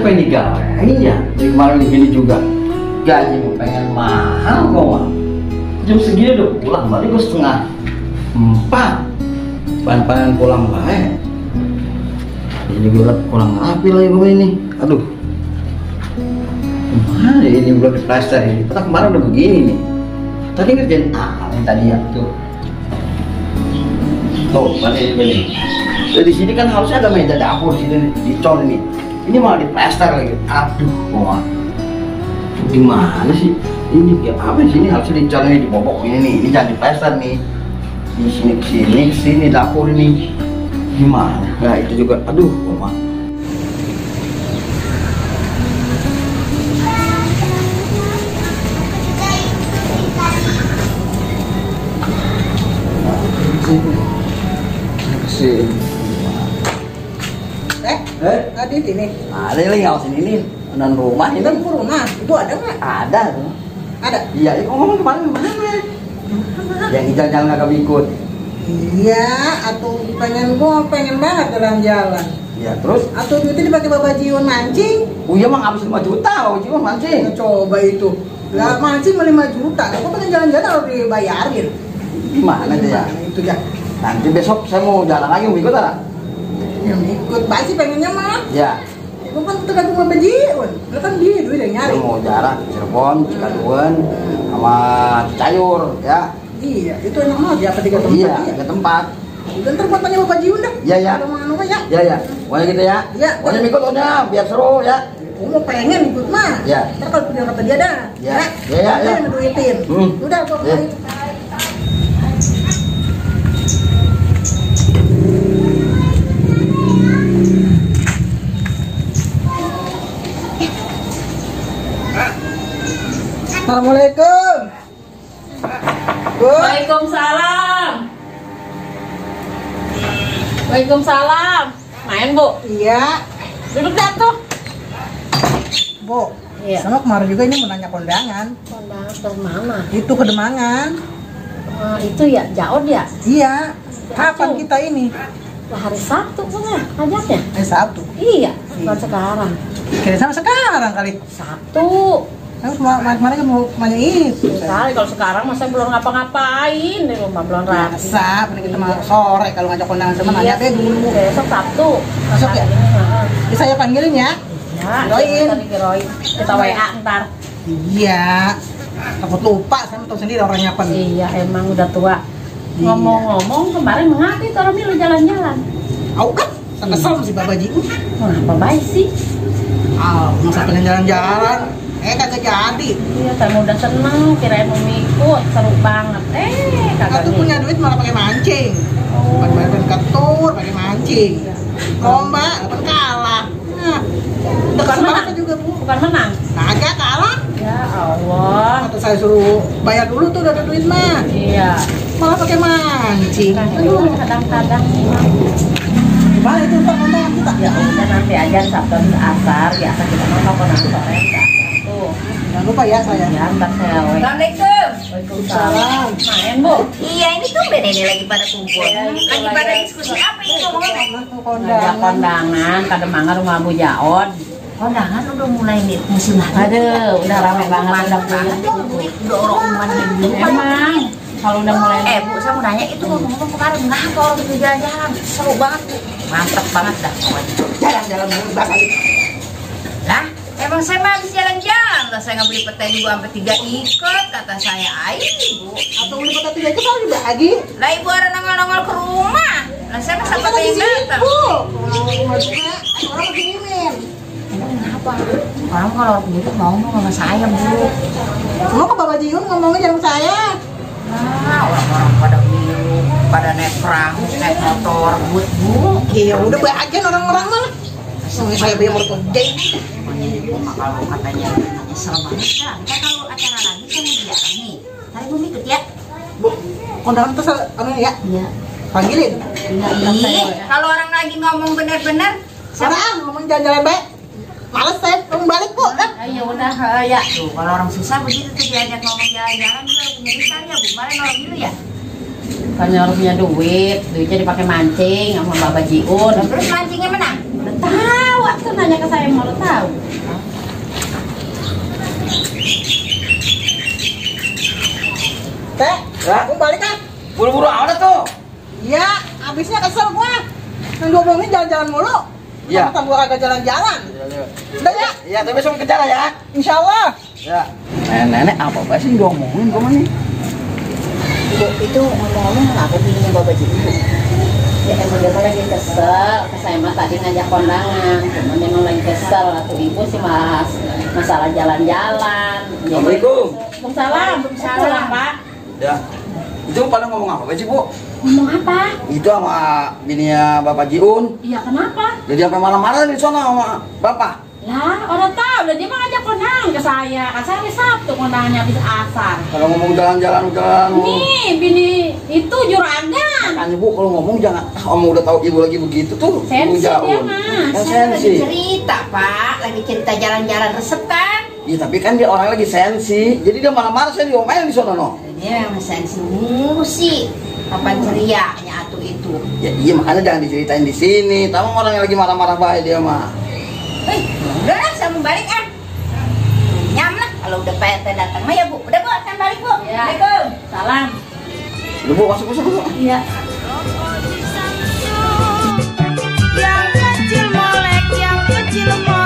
apa yang digawain ya? Dari kemarin begini juga. Gaji mau pengen mahal kok mah. Jam segini udah pulang, baru gue setengah 4. Pan-panan pulang baik. Ini gue kurang rapi lagi gue ini. Aduh. Gimana ini belum diplaster ini? Kita kemarin udah begini nih. Tadi ngerjain apa yang tadi ya tuh? Tuh, mana ini? Di sini kan harusnya ada meja dapur sini dicor ini. Ini malah diplaster lagi. Aduh, wah. Gimana sih? Ini kayak apa sih? Ini harusnya dicor ini di bobok ini nih. Ini jangan diplaster nih. Di sini ke sini dapur ini. Gimana? Nah, itu juga. Aduh, wah. Tadi ini ada yang ngawasin ini dan rumah ini. Rumah itu ada nggak? Ada tuh. Ada. Iya, ngomong kemarin mana? Yang jalan-jalan nggak ikut. Iya, atau pengen banget jalan-jalan. Iya, terus? Atau itu dipakai Bapak Jiun mancing? Oh iya, mah habis 5 juta Bapak Jiun mancing. Coba itu. Lah mancing 5 juta. Aku pengen jalan-jalan harus dibayarin. Gimana tuh ya? Itu ya. Nanti besok saya mau jalan lagi, mau ikut ada? Yang ikut pasti pengennya mah. Ya. Itu kan tergantung Bapak Jiun. Lu kan dia duit yang nyari. Saya mau jalan Cirebon, Cikaleuweun, sama Cicayur, ya. Iya, itu enak banget ya, apa 3 tempat? Iya, 3 tempat. Itu ntar buat tanya Bapak Jiun dah. Iya, ya. Ya. Iya, ya. Pokoknya gitu ya. Iya. Pokoknya ikut pokoknya, biar seru ya. Aku mau pengen ikut mah. Iya. Ntar kalau punya kata dia dah. Iya. Iya, ya. Yang duitin. Udah, aku Iya. Assalamualaikum. Bu. Waalaikumsalam. Waalaikumsalam. Main, Bu? Iya. Duduk dah tuh. Bu. Iya. Sama kemarin juga ini mau nanya kondangan. Kondangan ke mana? Itu Kedemangan. Itu ya, Jaod ya? Iya. Kapan kita ini? Lah hari Sabtu kan ya, hajatnya? Sabtu. Iya, bukan sekarang. Kira sama sekarang kali. Sabtu. Aku kemarin kan mau nanya itu. Kali kalau sekarang masa belum ngapa-ngapain di rumah belum rapi. Biasa, mending kita mau sore kalau ngajak kondangan teman nanya deh dulu. Besok Sabtu. Masuk ya? Bisa saya panggilin ya? Ya, Kiroin. Kita WA ntar. Iya. Takut lupa, saya tahu sendiri orangnya apa nih. Iya, emang udah tua. Iya. Ngomong-ngomong kemarin mengapa itu orang milu jalan-jalan? Aku kan kesel si Bapak Jiun. Kenapa baik sih? Masa pengen jalan-jalan. Kagak jadi. Iya, saya udah seneng, kirain mau ikut, seru banget. Kagak tuh punya duit malah pakai mancing. Bukan ketur, pakai mancing. Lomba, dapat kalah. Nah, bukan menang juga Bu. Bukan menang. Kagak kalah. Ya Allah. Atau saya suruh bayar dulu tuh udah ada duit mah. Iya. Malah pakai mancing. Aduh, kadang-kadang. Gimana itu Pak kondangan kita? Ya udah nanti aja Sabtu asar, biasa kita nonton kondangan sore. Tuh. Jangan lupa ya saya. Ya, ntar saya WA. Assalamualaikum. Waalaikumsalam. Main, Bu. Iya, ini tuh ini lagi pada kumpul. Lagi pada diskusi apa ini ngomongnya? Ada kondangan, Kademangan rumah Bu Jaod. Kondangan udah mulai nih musim lagi. Aduh, udah rame banget. Mantap banget dong, duit udah orang dulu. Emang, kalau udah mulai. Bu, saya mau nanya itu ngomong kemarin nggak kalau gitu jalan-jalan seru banget Bu. Mantap banget dah. Jalan-jalan dulu bahasa itu. Lah, emang saya mah habis jalan-jalan lah, saya nggak beli pete juga sampai 3 ikat kata saya. Ayo Bu. Atau beli kota 3 itu kalau dibagi. Lah ibu ada nongol-nongol ke rumah. Lah saya mah sampai Lagi yang datang. sibuk. Kalau rumah juga orang lagi mimin. Kenapa? Orang kalau begitu mau sama saya Bu. Mau ke Bapak Jiun ngomongnya jangan ke saya. Nah, orang-orang pada milu, pada naik perahu, naik motor, Bu. Iya udah bagian orang-orang mah. Sama saya bayar motor gede. Kalau katanya nyesel banget kan. Kita kalau acara lagi saya mau diarah nih. Hari Bu ikut ya. Bu, kondangan terus anu ya. Iya. Panggilin. Kalau orang lagi ngomong benar-benar, Sana ngomong jalan-jalan baik. Males saya, kamu balik kok kan? Ya udah, ya. tuh kalau orang susah begitu tuh diajak ngomong jalan-jalan juga punya duit aja Bu. Kemarin orang dulu ya. Kan harus punya duitnya dipakai mancing sama Bapak Jiun. Terus mancingnya menang. Udah tahu tuh nanya ke saya mau tahu. Teh, Ya. aku balik kan? Buru-buru amat tuh. Iya, abisnya kesel gua. Yang 20 menit jalan-jalan mulu. Iya. Tentang gua kagak jalan-jalan. Udah ya, Ya, tapi besok ke jalan ya. insya Allah. Ya. Nenek apa sih ngomongin kemana? Ibu itu ngomong-ngomong kenapa bininya Bapak Ji? Ya emang dia mah lagi kesel, saya mah tadi ngajak kondangan, cuma memang lagi kesel, atau ibu sih mas masalah jalan-jalan. Assalamualaikum. Waalaikumsalam. Pulang, Pak. Ya. Itu pada ngomong apa sih, Bu? Ngomong apa? Itu sama bininya Bapak Jiun. Iya kenapa? Jadi sampai marah-marah di sana sama Bapak. Lah, orang tahu lah dia mah ngajak kondangan ke saya. Kan saya hari Sabtu kondangannya habis asar. Kalau ngomong jalan-jalan Nih, bini itu juragan. kan Ibu kalau ngomong jangan Om udah tahu Ibu lagi begitu tuh. Sensi Ibu dia, jauh. Mas. Kan Saya lagi sensi. cerita, Pak. Lagi cerita jalan-jalan resep kan. Iya, tapi kan dia orang lagi sensi. Jadi dia marah-marah saya diomelin di sana no. Dia memang sensi mulu sih. Kapan cerianya atuh itu. Ya iya makanya jangan diceritain di sini. Tahu orang yang lagi marah-marah baik dia mah. Udah lah, saya mau balik kan. Nyam lah kalau udah PT datang mah ya Bu. Udah Bu, saya balik Bu. Ya. Assalamualaikum. Salam. Udah Bu, masuk. Iya. Yang kecil molek, yang kecil molek.